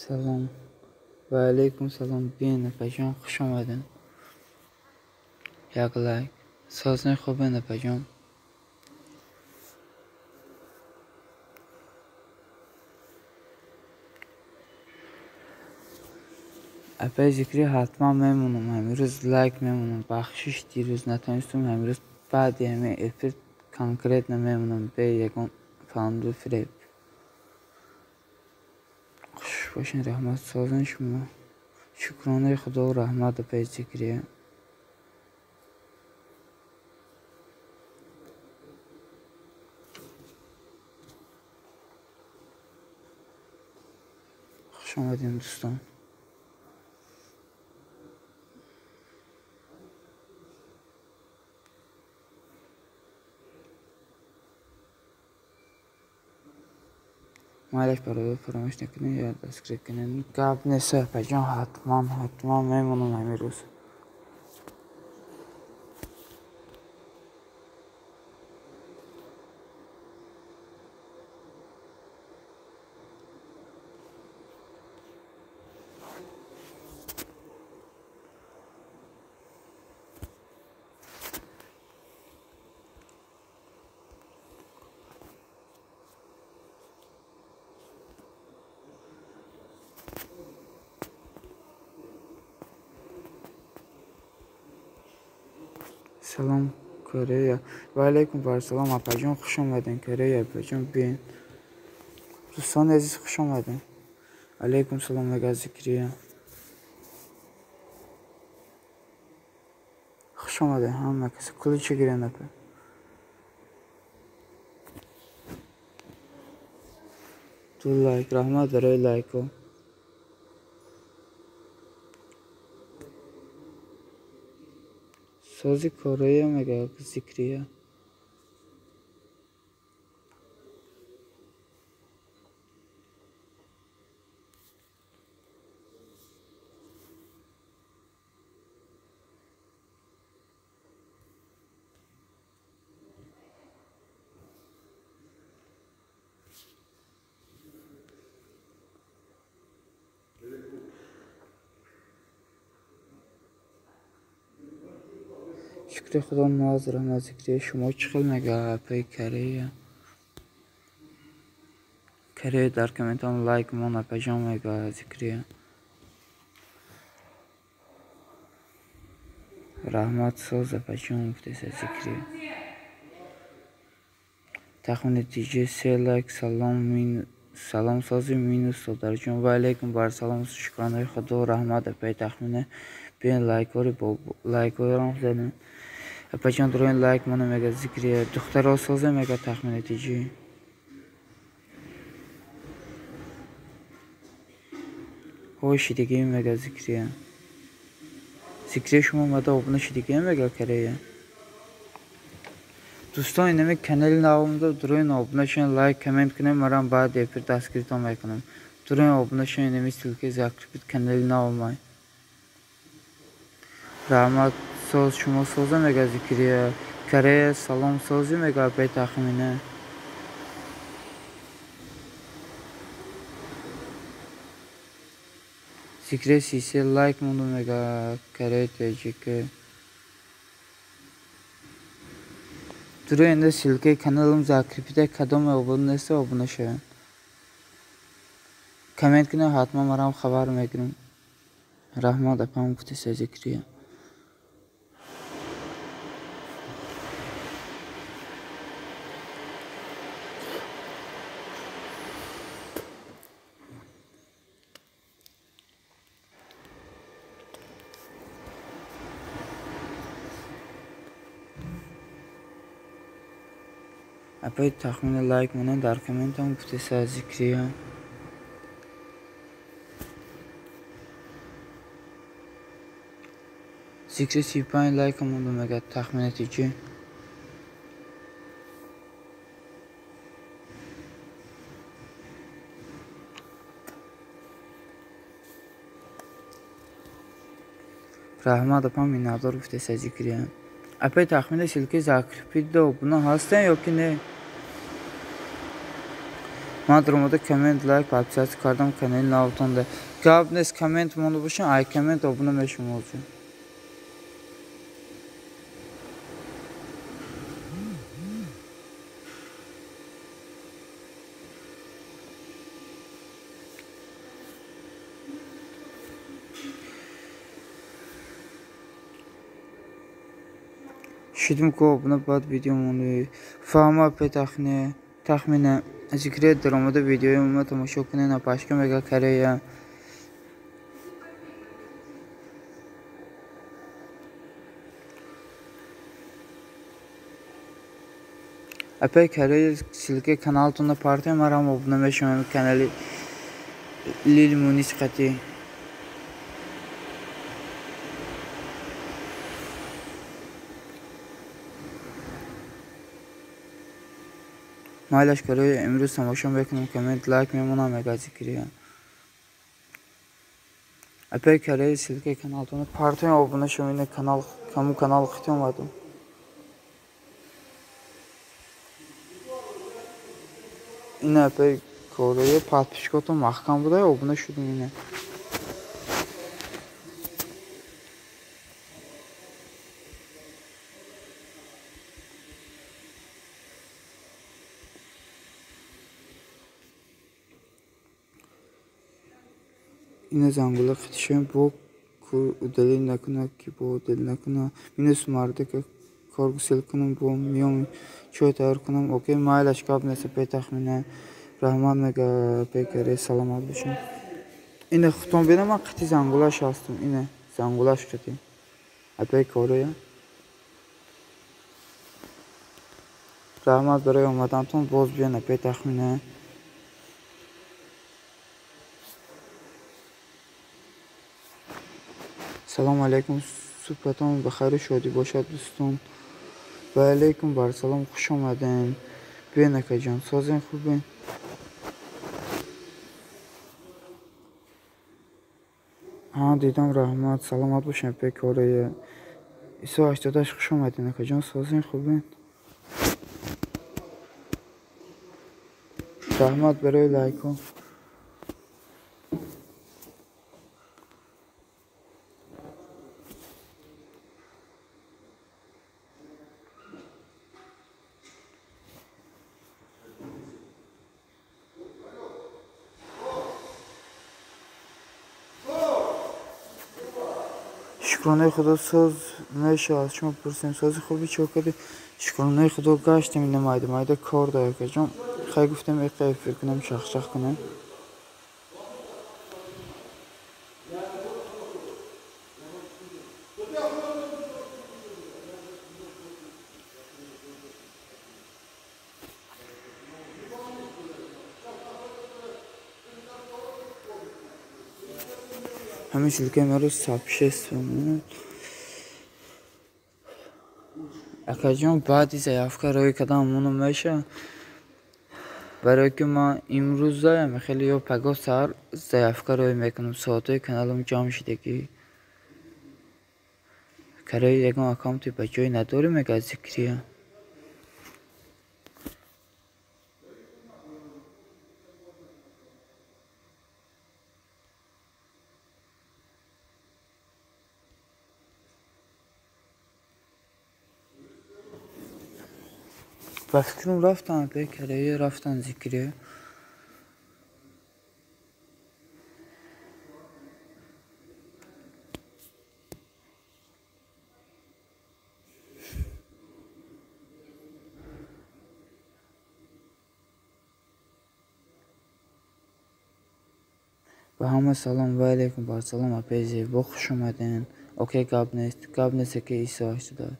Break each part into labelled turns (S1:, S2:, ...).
S1: Салом. Ва алайкум салом. Биён, апаҷон, хуш омадед. Як лайк. Созни хубен, апаҷон. Апаи Зикрӣ, ҳатман мемонам. Ҳамирӯз лайк мемонам. Бахшиш, дирӯз натонистум, ҳамирӯз баъди ҳамин эфир конкретно мемонам, бе ягон фанду фиреб. Хуш бошен, раҳмат. Созен шумо. Шукронаи Худо, раҳмат, апаи Зикрия. Хуш омадем, дӯстон. Майлаш, бародар, фаромӯш накунед, я дастгирӣ кунед. Гап нест, апаҷон, ҳатман, ҳатман мемонам ҳамин рӯз. Салом, Корея. Ва алайкум вассалом, апаҷон, хуш омаден. Корея, апаҷон, биён. Дӯстони азиз, хуш омаден. Алайкум салом, мега Зикрия. Хуш омаден ҳама кас. Ключи гирен, апа. Ду лайк, раҳмат барои лайкҳо. Сози Корея, мега Зикрия. Шукри Худо, ноз, раҳмат, Зикрия. Шумо чӣ хел, мега апаи Корея? Корея, дар комментам лайк мон, апаҷон, мега Зикрия. Раҳмат, соз, апаҷон, гуфтеса Зикрия. Тахмини тиҷи се лайк. Салом, салом, сози минус, додарҷон. Ва алайкум барсалом, шукронаи Худо, раҳмат, апаи Тахмина. Биён, лайкҳори лайкҳоро задем. Апаҷон, дуроин лайк мона, мега Зикрия. Духтаро созе, мега Тахмина тиҷи. Ҳои шидагӣ, мега Зикрия. Зикрия, шумо омада обуна шидагӣ, мега Корея. Дӯстон, инами канали навомда дуроин обуна шавед, лайк, коммент кунед, марам баъди эфир дастгиритон мекунам. Дуроин обуна шавед, инами ссылкаи закрепить канали навомай. Раҳмат, соз, шумо соза, мега Зикрия. Корея, салом, созӣ, мега апаи Тахмина. Зикрия, 33 лайк монду, мега Корея ТЖК. Дурои инда ссылкаи каналам закрепида, кадоме обуна неста, обуна шавед. Коммент кунед, ҳатман марам хабар мекунам. Раҳмат, апам, гуфтеса Зикрия. Апаи Тахмина, лайк монед, дар комментам, гуфтеса Зикрия. Зикри, 35 лайка монду, мега Тахмина тиҷи. Раҳмат, апам, миннатдор, гуфтеса Зикрия. Апаи Тахмина, ссылкаи закрепида обуна ҳастен ё ки не? Ман даромада коммент, лайк, подписаться кардам канали навтонда. Гап нест, коммент монда бошин, ай коммент обуна мешум озу. Шидим ку обуна баъд видео монди. Фаҳма пе тахмина зикре даромада видеои ма тамошо кунед, напашка мега Корея. Апай Корея ссылка каналтона партия марам обуна мешавам канали Лил Мунис қати. Майлаш Корея имрӯз тамошо мекунам, коммент, лайк мемонам мега зикрия. Апай Корея ссылка каналтона партия обуна шавед, канал каму канал хити омадам. Ина апай Корея подписчикотон маҳкам буда, обуна шудем ина. Ина зангула хитишем бо кур удалил накуна ки бо удалил накуна. Минус мардака кор гусел кунам бо миём чой тайёр кунам. Окей, майлаш гап нест пе тахмина. Раҳмат мега пе Корея, саломат бошем. Ина хутон бинам ман қити зангулаш ҳастам. Ина зангулаш қити. Апай Корея. Раҳмат барои омадантон, боз биён апай тахмина. Салом алейкум, субҳатон ба хайру шодӣ бошад дӯстон. Ва алейкум бар салом, хуш омадем. Биён акаҷон, созен хубен? Ҳа, дидам, раҳмат, саломат бошем пе Корея. Исо 88 хуш омадем акаҷон, созен хубен? Раҳмат барои лайкҳо. Шукронаи Худо соз мешавад. Шумо пурсем сози хуби чо кардӣ? Шукронаи Худо гаштем ина майда майда кор да акаҷон. Хай гуфтем эқа эфир кунем, шахшах кунем. Ҳамин ссылкаи маро сообщество. Акаҷон, баъди заявка рӯй кардам моно меша. Барое ки ман имрӯз заям хеле ё пагоҳ саҳар заявка рӯй мекунам. Соатҳои каналам ҷамъ шидагӣ. Корея ягон аккаунти ба ҷой надорӣ мега зикрия. Ба фикрам рафтан пе Корея, рафтан зикрия. Ба ҳама салом, ва алейкум бар салом апаи зебо, хуш омаден. Окей, гап нест, гап нест аки Исо 88.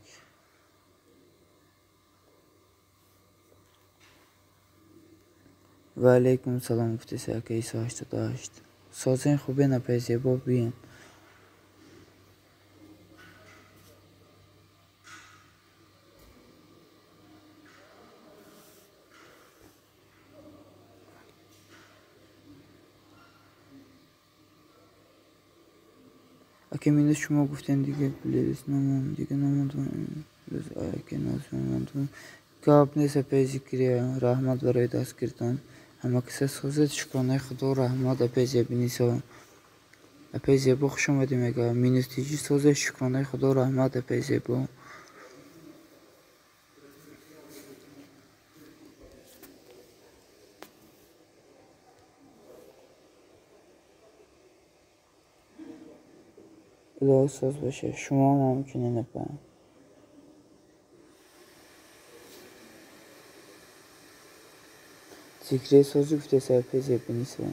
S1: Ва алейкум салом гуфтеса ака Исо 88. Созен хубен апаи зебо, биен. Аки минус шумо гуфтем дига плейлист намон, дига намондум. Имрӯз аки назмондум. Гап нест апаи зикрия, раҳмат барои дастгиртон. Ҳама каса созед, шукронаи Худо, раҳмат, апаи Зебинисо. Апаи Зебо хуш омадӣ мега. Минус тиҷи созед, шукронаи Худо, раҳмат, апаи Зебо. Илоҳӣ соз бошед. Шумо ҳам ҳамчунин апа. Зикрия созӣ гуфтеса апаи Зебинисо.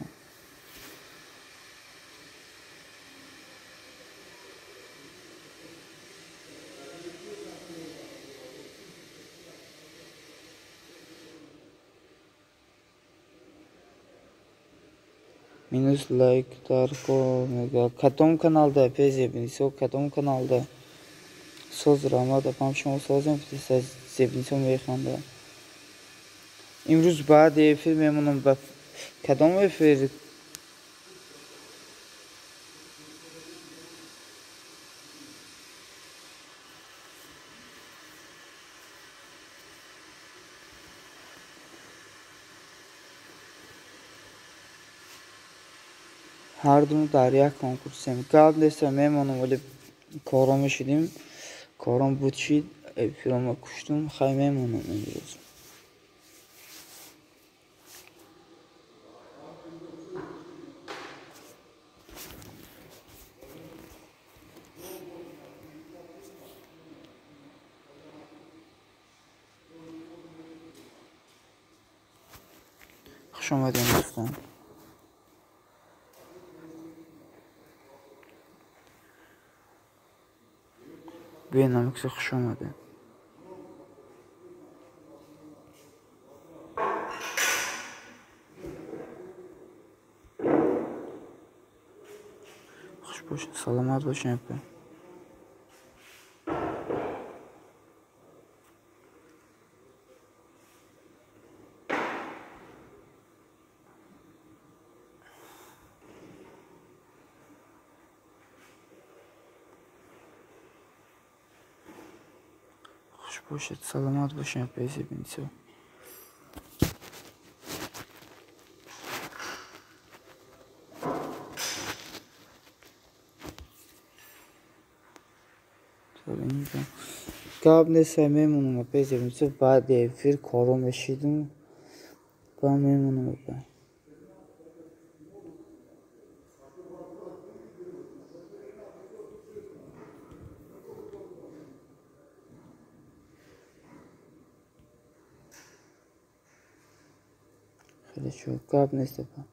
S1: Минус лайк дарко мега. Кадом каналда апаи Зебинисо, кадом каналда? Соз, раҳмат апам, шумо созем гуфтеса Зебинисо механда. Имрӯз баъди эфир мемонам ба кадом эфир? Ҳардум дар як конкурсем. Гап неста, мемонам, вале кором мешидим. Кором буд шид, эфирома куштум, хай мемонам имрӯз. Хуш омадем, дӯстон. Биёед, намакса хуш омадем. Хуш бошед, саломат бошед апа. Хуш бошед, саломат бошед апаи Зебинисо. Гап неста, мемонам апаи Зебинисо, баъди эфир кором мешидум ба мемонам апа. Хеле шуд, гап нест апа.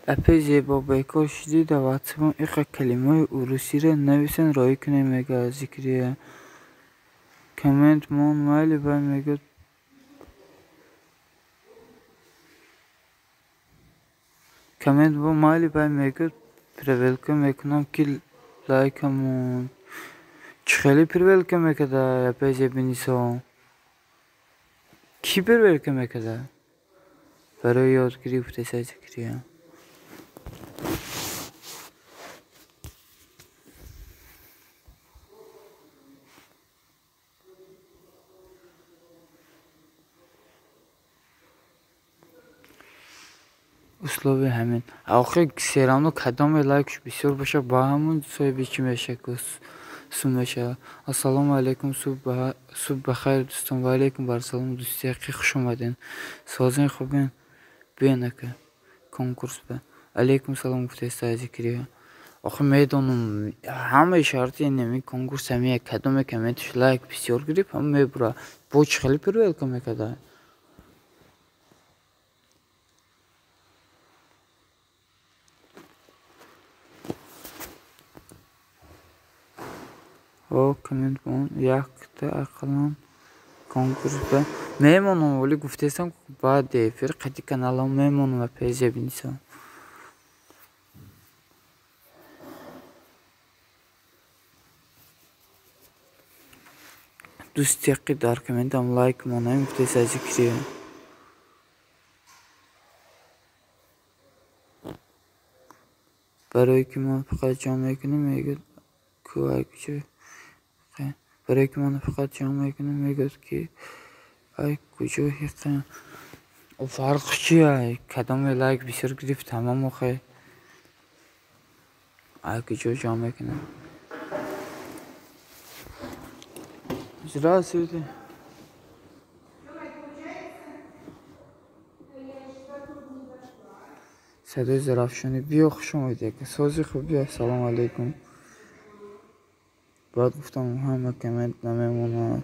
S1: Апаи Зебо, бекор шудӣ, дар ватсапам иқа калимаҳои урусиро нависен, роӣ кунем мега Зикрия. Коммент мон майли, бай мегӯяд. Коммент бо майли, бай мегӯяд, проверка мекунам ки лайкамон. Чӣ хеле проверка мекарда апаи Зебинисо? Кӣ проверка мекарда? Барои ёдгирӣ гуфтеса Зикрия. Условия ҳамин. Охир всё равно кадоме лайкш бисёр боша, ба ҳамун соҳиби чӣ меша, сум мешавад. Ассалому алайкум, субҳ бахайр дӯстон. Ва алайкум барсалом дӯсти ҳақиқӣ, хуш омадед. Созен, хубен? Биён ака конкурс ба. Алайкум салом гуфтеста Зикрия. Охир медонам ҳамаи шарти инами конкурс ҳамия, кадоме комменташ лайк бисёр гирифт, ҳам мебура. Бо чӣ хеле проверка мекарда? О, коммент мон якта ақаллан конкурс ба мемонам, вале гуфтаистам баъди эфир қади каналам мемонам ва пези бинисам. Дӯсти дар комментам лайк монем, гуфтаиста Зикрия. Барое ки мо фақат ҷамъ мекунем, мегӯяд ку ай куҷо. Барое ки мо фақат ҷамъ мекунем, мегӯяд ки ай куҷо ҳиққам. Фарқ чи ай? Кадоме лайк бисёр гирифт, тамом охе. Ай куҷо ҷамъ мекунем? Здравствуйте. Садои Зарафшонӣ, биё, хуш омадед яка. Сози хуб, биё, ассалому алайкум. Баъд гуфтам ҳама коммент намемонад.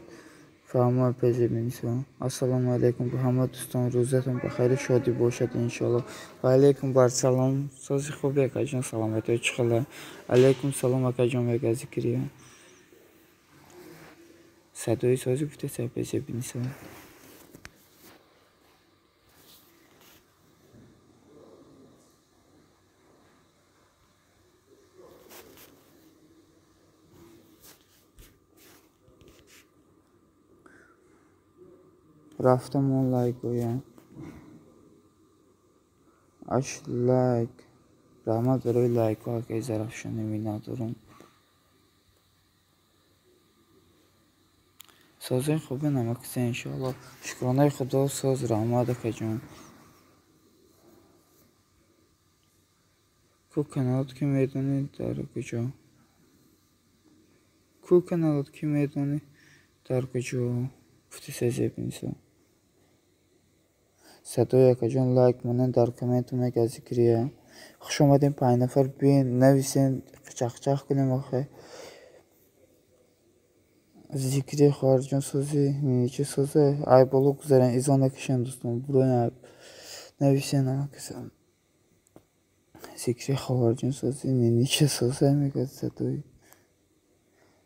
S1: Фаҳма пези бинисо. Ассалому алайкум ба ҳама дӯстон, рӯзатон ба хайру шодӣ бошад иншоалло. Ва алайкум барсалом. Сози хуб якаҷон, саломатиё чӣ хела? Алайкум салом акаҷон, мега Зикрия. Садои сози гуфтеса пези бинисо. Рафтам он лайк гӯям. Аш лайк. Раҳмат барои лайкҳо, акаи Зарафшонӣ, миннатдорам. Созои хубе намакиса иншоалло. Шукронаи Худо соз, раҳмат акаҷон. Ку каналот ки медонӣ дар куҷо? Ку каналот ки медонӣ дар куҷо? Гуфтиса Зебинисо. Садои акаҷон лайк монед дар комменту мега Зикрия. Хуш омадем, 5 нафар биен, нависен, чахчах кунем охе. Зикрия хоҳарҷон сози, ничи созе, ай боло гузарен, изо накишем дӯстон, буроен нависен намакиса. Зикрия хоҳарҷон сози, ничи созе мега садои.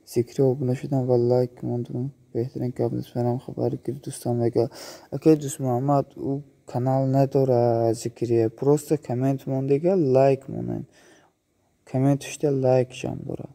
S1: Зикрия обуна шудам ва лайк мондум. Беҳтарин гап нест, манам хабар гирифт дӯстам мега. Акай дӯст Муҳаммад, ӯ канал надорад Зикрия, просто коммент мондега лайк монед. Коммент шуда лайк ҷамъ дорад.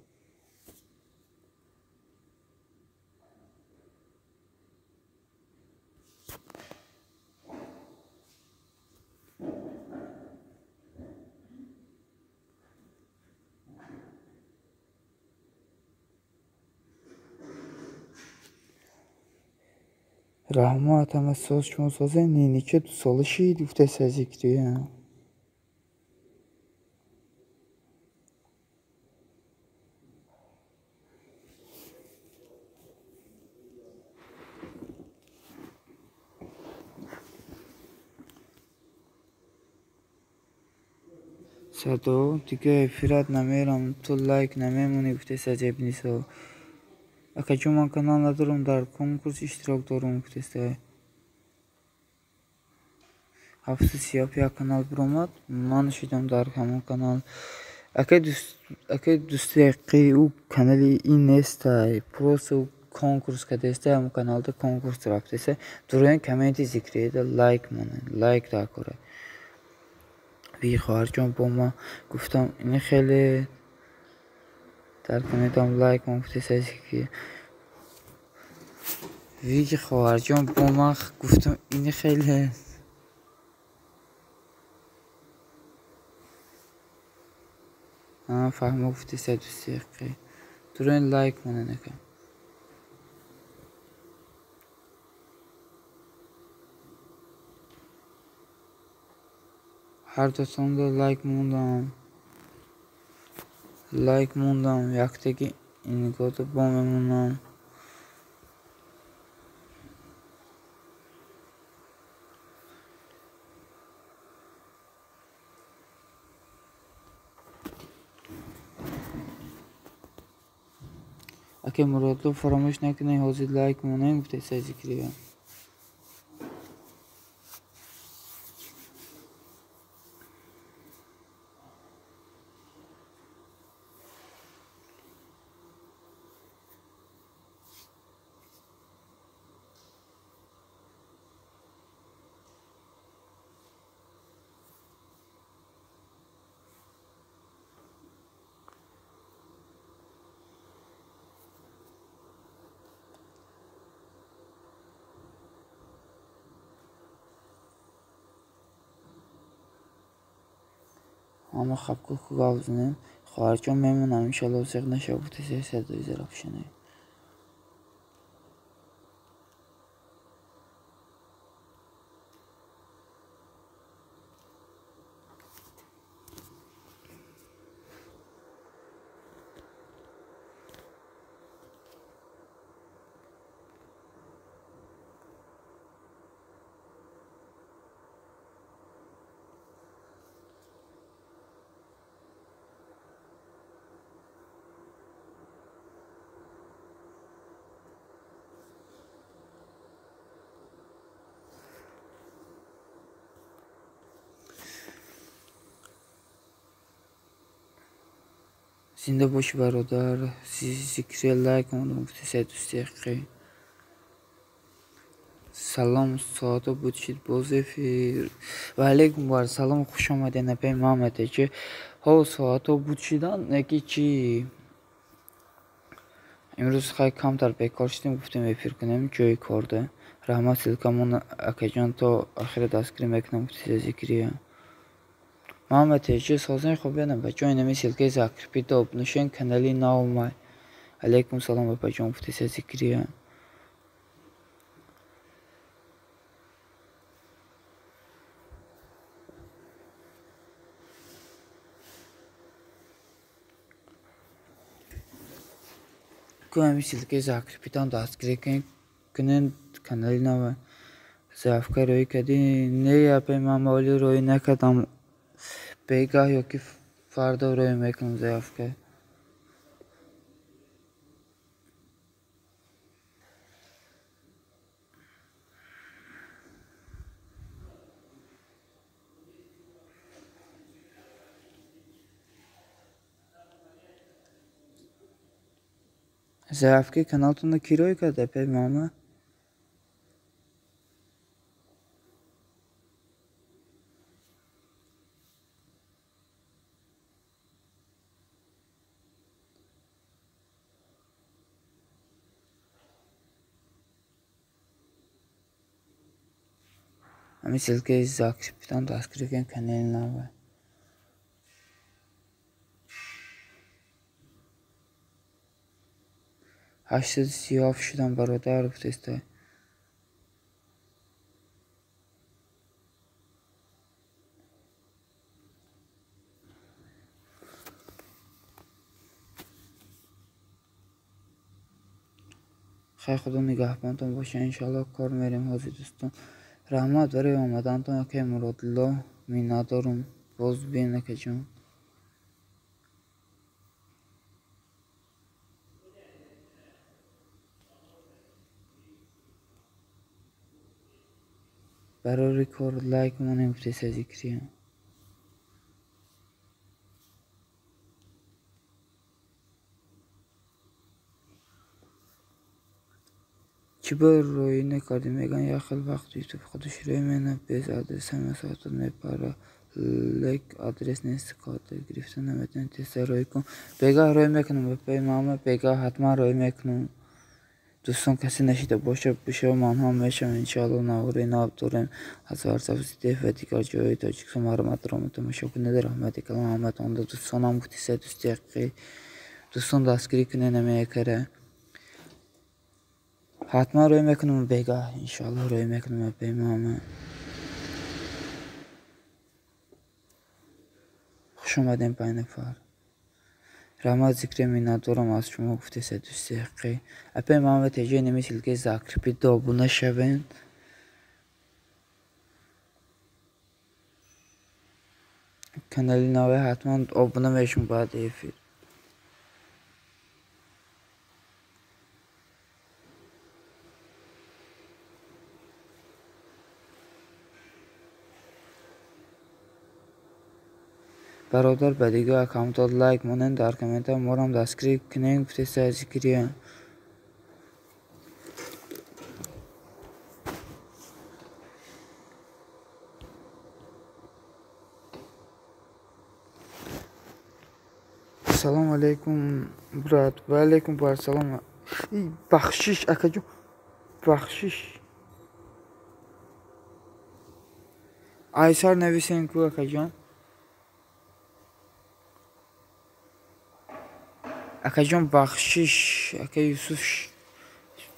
S1: Раҳмат, ҳама соз, шумо созе, нинича дусола шид, гуфтаиста Зикрия. Садо, дига эфират намерам, ту лайк намемонӣ, гуфтаиста Зебинисо. Акаҷон, ман канал надорам, дар конкурс иштирок дорам, гуфтаиста. 737 як канал биромад, ман шидам дар ҳамон канал. Акай дӯстиқи ӯ канали ин нестай, просто ӯ конкурс кардааста, ҳамон каналда конкурс рафтааста. Дуроен комменти Зикрияда лайк монед, лайк дар кора. Ви хоҳарҷон бо ман гуфтам ин хеле дар комментам лайк мон гуфтаиста Зикрия. Вики хоҳарҷон бо ман гуфтам ин хеле фаҳмо гуфтаиста дӯстиқи. Дуроен лайк монед ака. Ҳар дутонда лайк мондам. Лайк мондам, яктаги инигода бо мемонам. Ака Муродло, фаромӯш накунед, ҳозир лайк монем, гуфтаиста Зикрия. Ҳама хабку гап занем. Хоҳарҷон мемонам, иншалло зиқ нашав, гуфтеса садои Зарафшона. Зинда бошӣ бародар, зикри лайк мондам, гуфтеса дӯсти ҳақиқӣ. Салом, соато буд шид боз эфир. Ва алейкум бар салом, хуш омадед апаи Муҳаммад эҷи. Ҳо, соато буд шидан, неки чи имрӯз хай камтар бекор шудем, гуфтем эфир кунем ҷои корда. Раҳмат силкамон акаҷон, то охира дастгирӣ мекунам, гуфтеса зикрия. Муҳаммад эҷи созани хуб ядам ба ҷои нами силкаи закрепить обнушен канали навмай. Алейкум салом апаҷон, гуфтеса зикрия. Ку ҳами силкаи закрепитам дастгирӣ кунен канали нава. Заявка рӯй кардӣ? Не, апаи ман оли рӯй накардам. Бегаҳ ёки фардо рӯй мекунам заявка. Заявкаи каналтонро кӣ рӯй кард, апаи мама? Ҳамин силкаи закрепитам дастгирӣ кунем канали нава. 837 шудам бародар, гуфтеста. Хай, худо нигаҳбонтон боша, иншалло кор мерем ҳозир дӯстон. Раҳмат барои омадантон акаи Муродулло, миннатдорум. Боз биен акаҷон. Барори кор лайк монем, гуфтеса зикрия. Чӣ бор рӯй накардӣ? Мегӯянд як хел вақт ютуб худаш рӯй менад, без адрес ҳама соатот мепара. Лек адрес нест, карта гирифта наметавонӣ, тезтар рӯй кун. Бегаҳ рӯй мекунам апаи мама, бегаҳ ҳатман рӯй мекунам. Дӯстон касе нашида бошад, бишава ман ҳам мешавам иншоалло. Навори нав дорем аз Варзав, Зидев ва дигар ҷойҳои Тоҷикистон. Марҳамат рома тамошо кунед. Раҳмати калом ҳаматонда дӯстонам, гуфтеса дӯсти ҳақиқӣ. Дӯстон дастгирӣ кунед намеякара. Ҳатман рӯй мекунам бегаҳ, иншоалло рӯй мекунам апаи мама. Хуш омадем 5 нафар. Раҳмат зикре, миннатдорам аз шумо, гуфтеса дӯсти ҳақиқӣ. Апаи мама теҷои нами силкаи закрепить обуна шавем. Канали наве ҳатман обуна мешум баъди эфир. Бародар, ба дигар аккаунтот лайк монед, дар комментар морам дастгирӣ кунем, гуфтеса зикрия. Салом алейкум, брат. Ва алейкум бар салом. Бахшиш акаҷон, бахшиш. Айсар нависен ку акаҷон. Акаҷон бахшиш, ака Юсуф,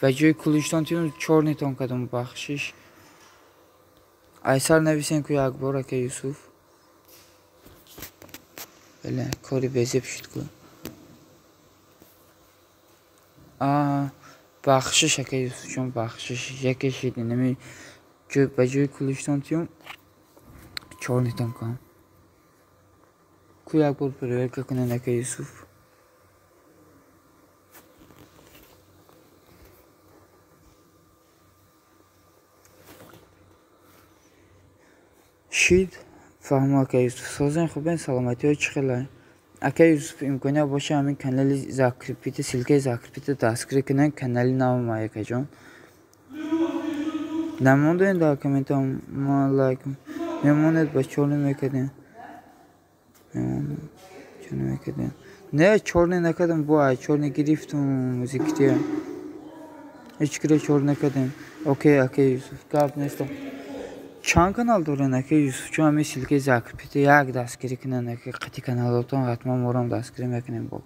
S1: ба ҷои кулиштон тиюм чорнитон кардам, бахшиш. Айсар нависен ку як бор, ака Юсуф. Бале, кори безеб шуд ку. Бахшиш, ака Юсуфҷон, бахшиш. Яке шид, инами ба ҷои кулиштон тиюм чорнитон кардам. Ку як бор проверка кунен, ака Юсуф. Шид, фаҳмо, ака Юсуф. Созен, хубен, саломатиҳо чӣ хелай? Ака Юсуф, имконият боша ҳамин канали закрепите, ссылкаи закрепите дастгирӣ кунен, канали навма, акаҷон. Намондем дар комментҳо ма лайк мемонед, ба чорне мекардем. Чорне мекардем. Не, чорне накардам, бо ай чорне гирифтум зикрия. Ҳеҷ кира чор накардем. Окей, ака Юсуф, гап нест. Чанд канал дорен, ака Юсуф? Чун ҳамин ссылкаи закрепите як дастгирӣ кунен, ака, қати каналотон ҳатман морам дастгирӣ мекунем бо.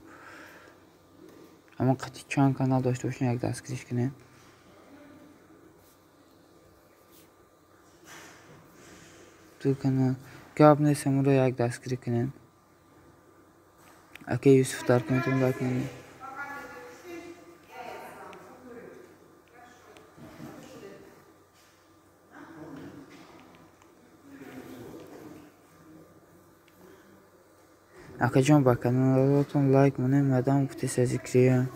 S1: Ҳамон қати чанд канал дошта бошем, як дастгириш кунем. Ду канал. Гап нест, ҳамонро як дастгирӣ кунем. Ака Юсуф, дар комментон лайк монед. Акаҷон, ба каналотон лайк монем, мадам гуфтеса зикрия.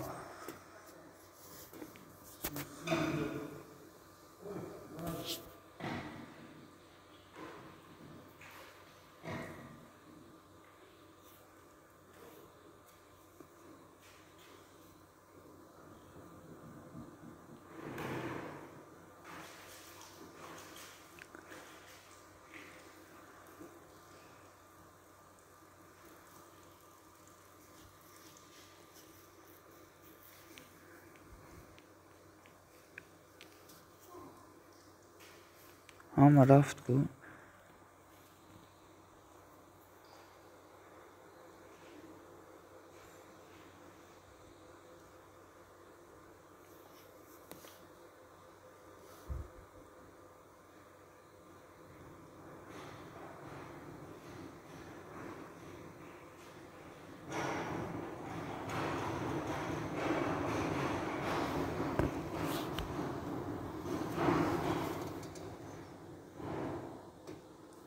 S1: Ҳама рафт ку.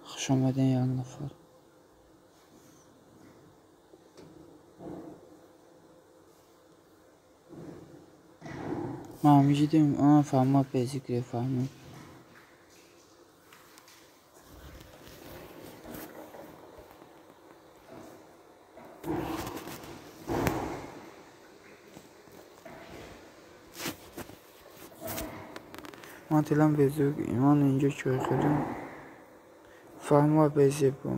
S1: Хуш омадем, як нафар. Ман ҳамиҷидем, фаҳма, безикре фаҳмем. Ман тилам безук, имон инҷо чой хӯрдем. Фаҳмо, безебо.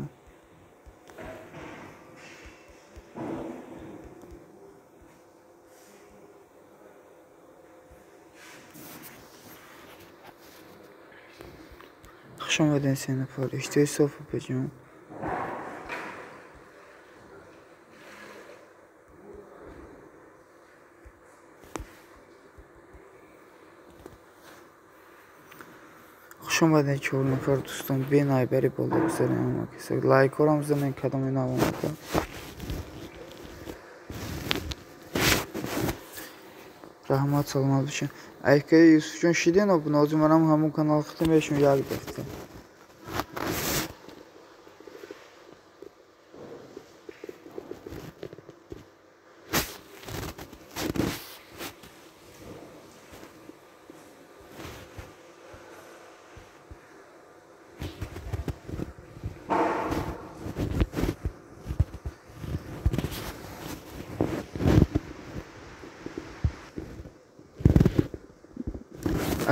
S1: Хуш омадем, се нафар. Иштиҳои соф, апаҷон. Хуш омадем, чор нафар дӯстон. Бенайбари боло гузарем ҳама каса. Лайкҳорам занем, кадоме нав омада. Раҳмат, саломат бошед. Акаи Юсуфҷон, шиден обуна? Ҳозир манам ҳамон канал хитм мешум, як дақиқа.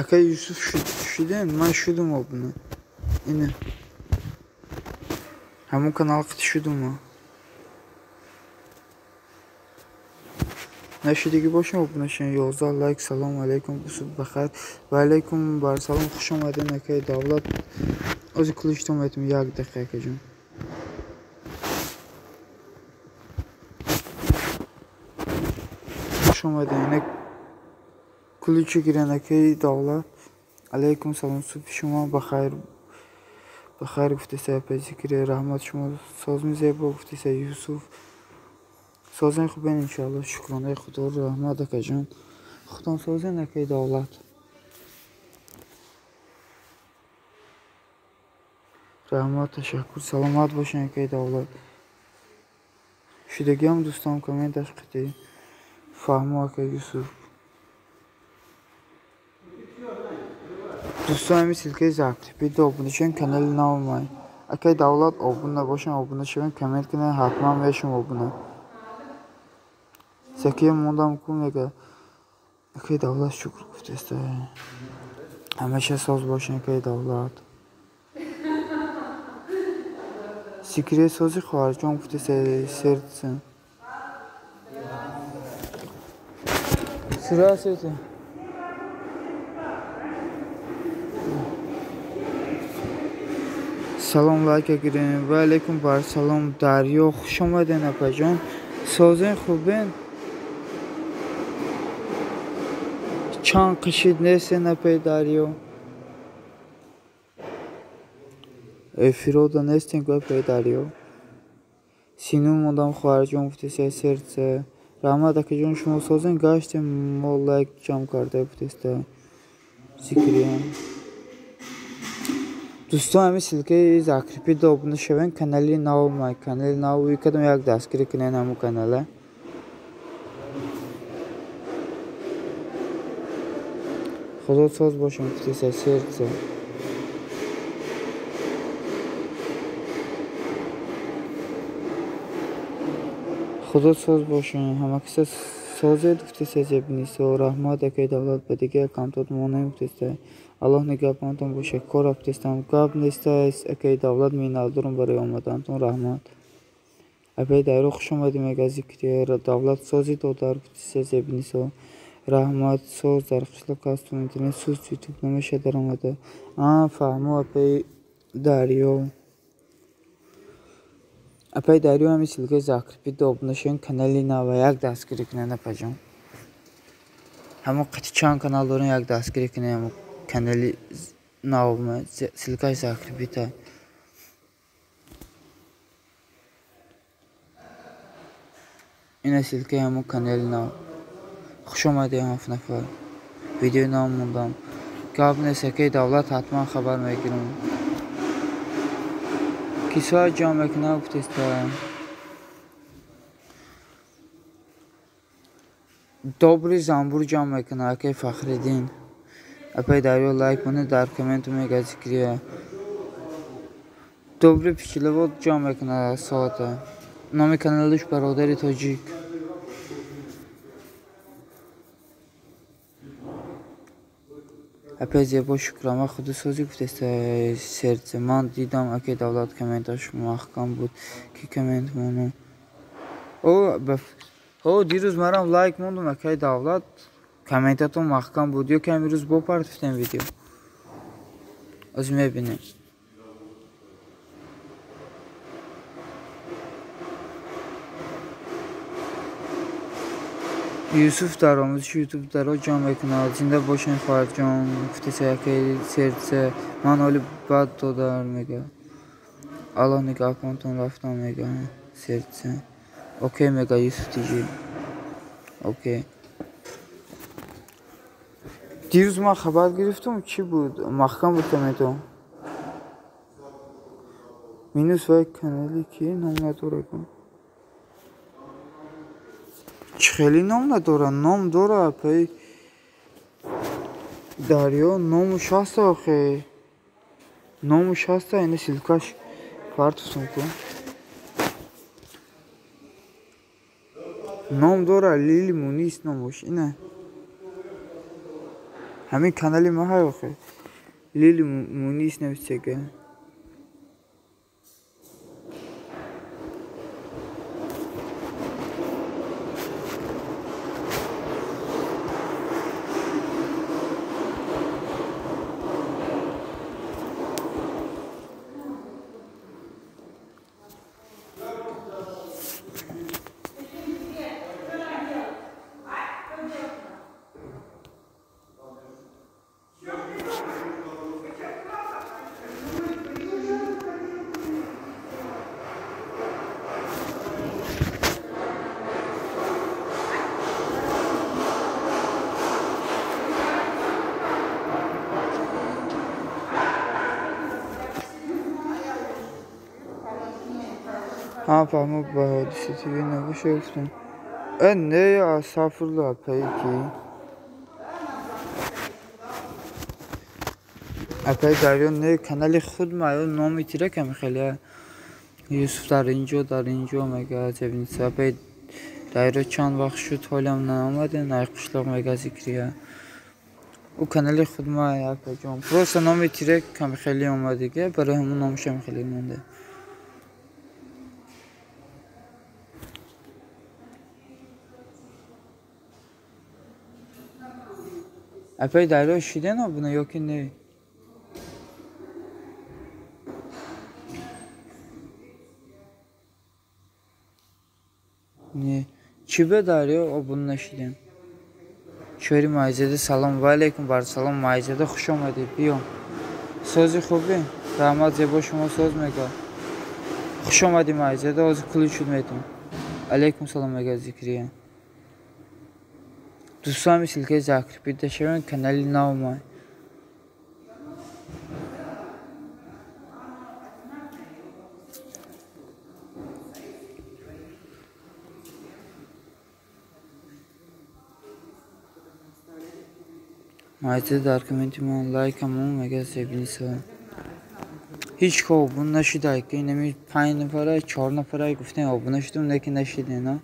S1: Акаи Юсуф, шиден? Ман шудум обуна. Ина. Ҳамон канал қити шудум. Нашидагӣ бошем, обуна шавем. 11 лайк. Салому алайкум, субҳ бахайр. Ва алайкум барсалом, хуш омадем, акаи Давлат. Ози кулиштон метум, як дақиқа, акаҷон. Хуш омадед. Инак ключи гирен акаи Давлат. Алайкум салом, субҳи шумо бахайр. Бахайр гуфтеса апаи Зикрия. Раҳмат шумо созми зебо гуфтеса Юсуф. Созен хубен иншоалло. Шукронаи Худо раҳмат акаҷон. Худон созен акаи Давлат. Раҳмат, ташаккур. Саломат бошен акаи Давлат. Шудагиам дӯстон комменташ қитӣ. Фаҳмо акаи Юсуф. Дӯстон ҳамин ссылкаи закрепить обуна шавем канали навмай. Акаи Давлат обуна бошен, обуна шавем, коммент кунед, ҳатман мешум обуна. Закия мондам ку мега. Акаи Давлат шукр гуфтеста. Ҳамеша соз бошен акаи Давлат. Зикрия сози хоҳарҷон гуфтеса сердце. Здравствуйте. Салом лайка гирем. Ва алейкум бар салом Дарё. Хуш омаден апаҷон. Созен хубен? Чанд қишид нестен апаи Дарё? Эфирода нестен ку апаи Дарё? Сину мондам хоҳарҷон гуфтеса сердце. Раҳмат акаҷон шумо созен гаштем мо лайк ҷамъ карда гуфтеста. Зикрия. Дӯстон ҳамин ссылкаи закрепить обуна шавем канали навмай. Канали нав кадом як дастгирӣ кунед ҳамун канала. Худо соз бошем гуфтеса сердце. Худо соз бошем. Ҳама киса созед гуфтеса Зебнисо. Раҳмат акаи Давлат ба дигар аккаунтот монем гуфтеса. Аллоҳ нигаҳбонатон бошад. Кор рафтестам. Гап неста акаи Давлат миннатдорам барои омаданатон. Раҳмат. Апаи Дарё хуш омадӣ мега Зикрия. Давлат сози додар гуфтеса Зебнисо. Раҳмат соз дар қишлоқ ҳастум. Интернет суст ютуб намешавад даромада. Фаҳмо апаи Дарё. Апаи Дарё ҳамин ссылкаи закрепить обуна шавем канали нава як дастгирӣ кунед апаҷон. Ҳамон қати чанд канал дорем як дастгирӣ кунед ҳамон канали навма ссылкаи закрепита. Ина ссылкаи ҳамон канали нав. Хуш омадед ҳафт нафар. Видеои нав мондам. Гап нест акаи Давлат ҳатман хабар мегирам. Кисоа ҷамъ мекунад гуфтеста. Добри занбур ҷамъ мекунад акаи Фахриддин. Апаи Дарё лайк монед дар комменту мега Зикрия. Добри пчеловод ҷамъ мекунад соата. Номи каналаш бародари тоҷик. Апаи Зебо шукрама худосозӣ гуфтеста сердце. Ман дидам акаи Давлат комменташ маҳкам буд. Ки коммент монум? О, дирӯз марам лайк мондум акаи Давлат. Комментатон маҳкам буд. Ё ки ҳамин рӯз бопартофтем видео. Оз мебинем. Юсуф дар омӯзиши ютуб даро ҷамъ мекунад. Зинда бошен хоҳарҷон гуфтеса акаи сердце. Ман ҳоли бад додар мега. Аллоҳ нигаҳбонтон рафтам мега сердце. Окей мега Юсуф тиҷи. Окей. Дирӯз ман хабар гирифтум чӣ буд? Маҳкам буд комментон. Минус вай канали ки ном надора ку? Чӣ хеле ном надора? Ном дора апаи Дарё номуш ҳаста охе. Номуш ҳаста ина ссылкаш партофтум ку. Ном дора Лили Мунис номуш ина. Ҳамин канали ма ҳай охе. Лили Мунис нависега. Ҳа, фаҳмо, ба Ҳодиса ТВ набоша гуфтам. Э, не, астағфируллоҳ, апаи ки? Апаи Дарё, не, канали худ ма номи тира ками хеле. Юсуф дар инҷо мега Зебниса. Апаи Дарё чанд вақт шуд, ҳолиам наомаден, ай қишлоқ мега Зикрия. Ӯ канали худ ма, апаҷон. Просто номи тира ками хеле омадига, барои ҳамон номашам хеле монда. Апаи Дарё шиден обуна ё ки не? Не. Чӣ ба Дарё обуна нашидем? Шоири Майзада, салом. Ва алайкум бар салом, Майзада, хуш омадед. Биё. Сози хубе? Раҳмат, зебо, шумо соз мега. Хуш омадӣ, Майзада, ҳозир кулӣ шуд метон. Алайкум салом мега Зикрия. Дӯстон, ссылкаи закрепить шавем канали нав май. Майзада дар комменти ман лайкамон мега Зебниса. Ҳеҷ ко обуна нашидай, ки инами 5 нафара, 4 нафара гуфтем обуна шудум, не ки нашидем, а?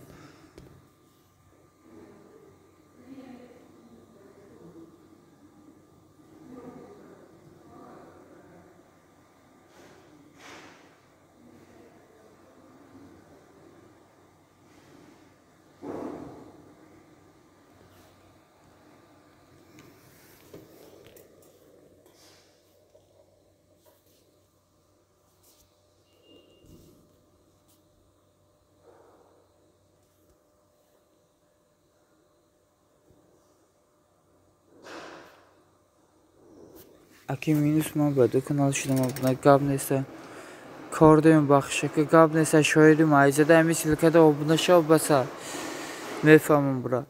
S1: Аки минус ман ба ду канал шудам обуна, гап неста. Кор дорем, бахшака, гап неста. Шоири Майзада, ҳами ссылкада обуна шав, баса. Мефаҳмам, брат.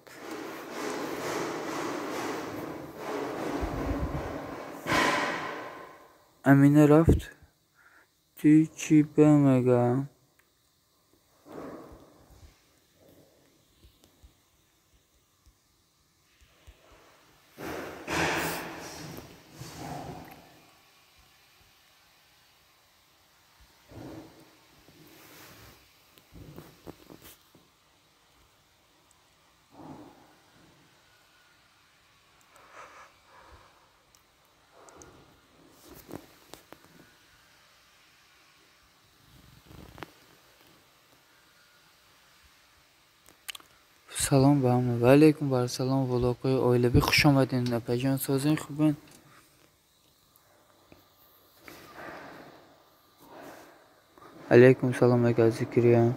S1: Амина рафт. Ту чӣ ба мега? Салом ба ҳама. Ва алайкум бар салом, влогҳои оилавӣ, хуш омадед, апаҷон, созин хубен? Алайкум салом мега Зикрия.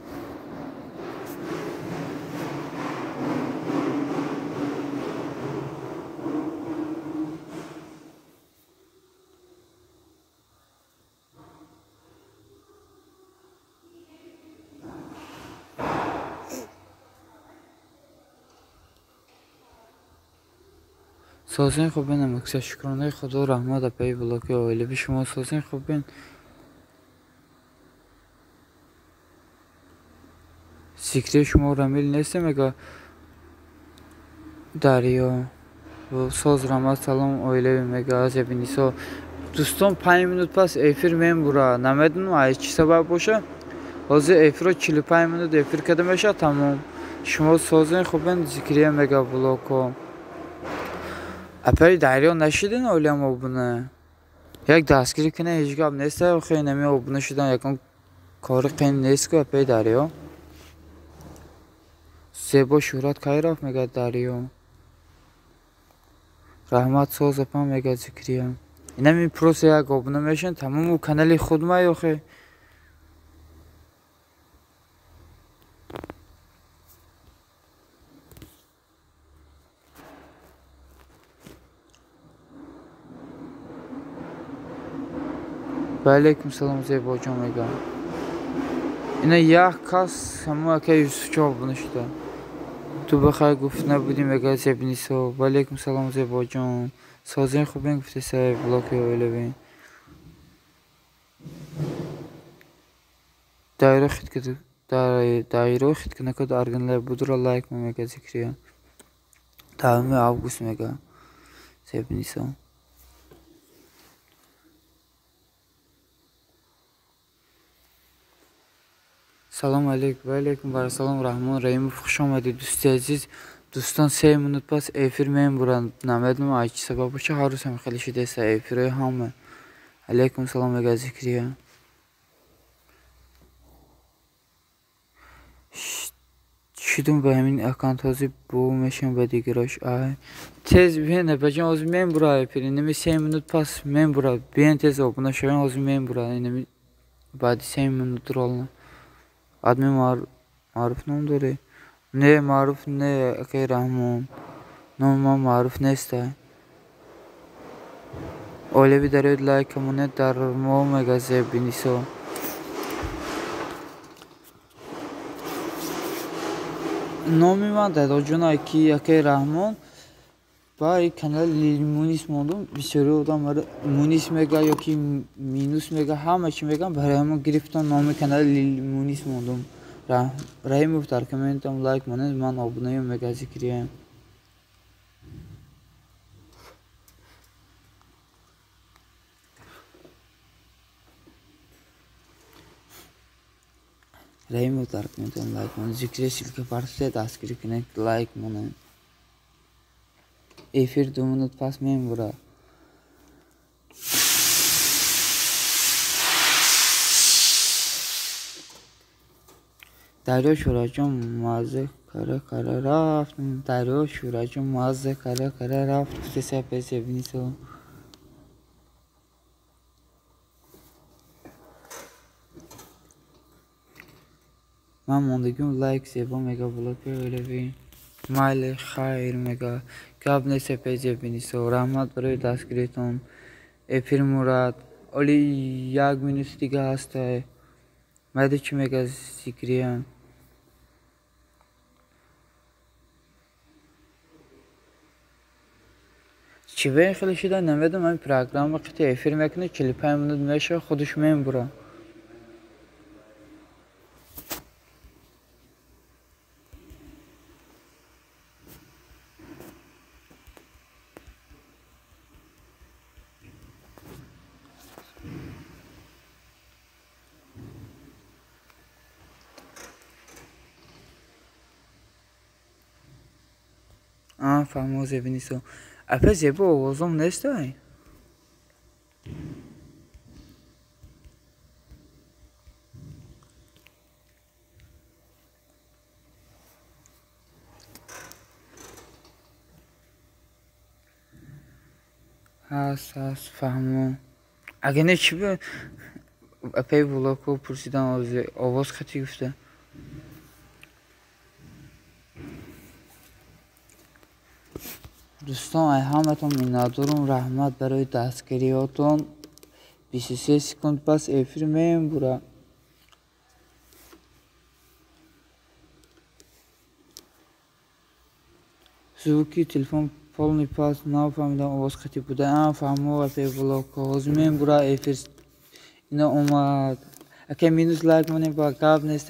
S1: Созин хубен, амакса, шукронаи Худо, раҳмат, апаи блоки оилавӣ, шумо созин хубен? Зикрия, шумо Рамил нестем мега Дарё. Соз, раҳмат, салом оилавӣ мега Зебинисо. Дӯстон, 5 минут пас эфир мембура. Намедонам аз чӣ сабаб боша. Ҳозир эфирро 45 минут эфир карда мешавад, тамом. Шумо созин хубен, Зикрия мега блоко. Апаи Дарё нашиден олиам обуна? Як дастгирӣ кунед, ҳеҷ гап нест, охи инами обуна шудан ягон кори қин нест ку, апаи Дарё. Зебо, шӯҳрат кай рафт мега Дарё. Раҳмат, соз апам мега Зикрия. Инами просто як обуна мешаванд, тамом, ӯ канали худ май охи. Ва алайкум салом, Зебоҷон мега. Ина як кас ҳамон ака Юсуфчо обуна шуда. Ту бахайр гуфт набудӣ мега Зебнисо. Ва алайкум салом, Зебоҷон. Созин хубен гуфти сай блоки оилавӣ. Дайра хит киду. Даиро хиткунакод аргинлай будро лайк мега Зикрия. 10 август мега Зебнисо. Салом алейкум, ва алейкум ва салом Раҳмон Раҳимов, хуш омадед дӯсти азиз. Дӯстон 3 минут пас эфир мембуранд. Намедонам ай чӣ сабаб боша, ҳар рӯз ҳам хеле шудааст эфирҳои ҳама. Алейкум салом мега Зикрия. Шидум ба ҳамин аккаунт ҳозир бу мешам ба дигарош. Ай тез биен баҷон, ҳозир мембура эфир. Инами 3 минут пас мембура. Биен тез обуна шавем, ҳозир мембура. Инами баъди 3 минут ролна. Адми Маъруф ном дорӣ? Не, Маъруф не, акай Раҳмон. Номи ман Маъруф нестай. Оилави дароед лайк монед дар мо мега Зебинисо. Номи ман Дадоҷон ки акай Раҳмон. Ба ин канали Лилмунис мондум. Бисёри одам маро Мунис мега ё ки Минус мега, ҳама чӣ меган, барои ҳамон гирифтам номи канали Лилмунис мондум. Раҳимов дар комментам лайк монед, ман обунаем мега Зикрияем. Раҳимов дар комментам лайк монед, Зикрия ссылка партофта дастгирӣ кунед, лайк монед. Эфир 2 минут пас мембура. Дарё Шӯраҷон мазза кара кара рафт. Дарё Шӯраҷон мазза кара кара рафт. Гуфта пес Зебинисо. Ман мондагим лайк зебо мега блоки оилавӣ. Майли хайр мега. Гап нест пес Зебинисо. Раҳмат барои дастгиритон. Эфир мурад. Оли 1 минут дига ҳастай. Майда чӣ мега Зикрия? Чӣ ба ин хеле шуда намедонам. Ҳамин программа қити эфир мекунад, 45 минут мешава, худаш мембура. Фаҳмо Зебинисо. Апа Зебо овозом нестай? Ҳаст, ҳаст, фаҳмо. Агар не чӣ ба апаи блоко пурсидан овоз хати гуфта. Дӯстон, ай ҳаматон миннатдорум. Раҳмат барои дастгириҳотон. 23 секунд пас эфир мембура. Звуки телефон полный пас нафаҳмидам овоз хати буда. Фаҳмо апаи блоко. Ҳозир мембура эфир. Ина омад. Акай минус лайк монем ба гап нест.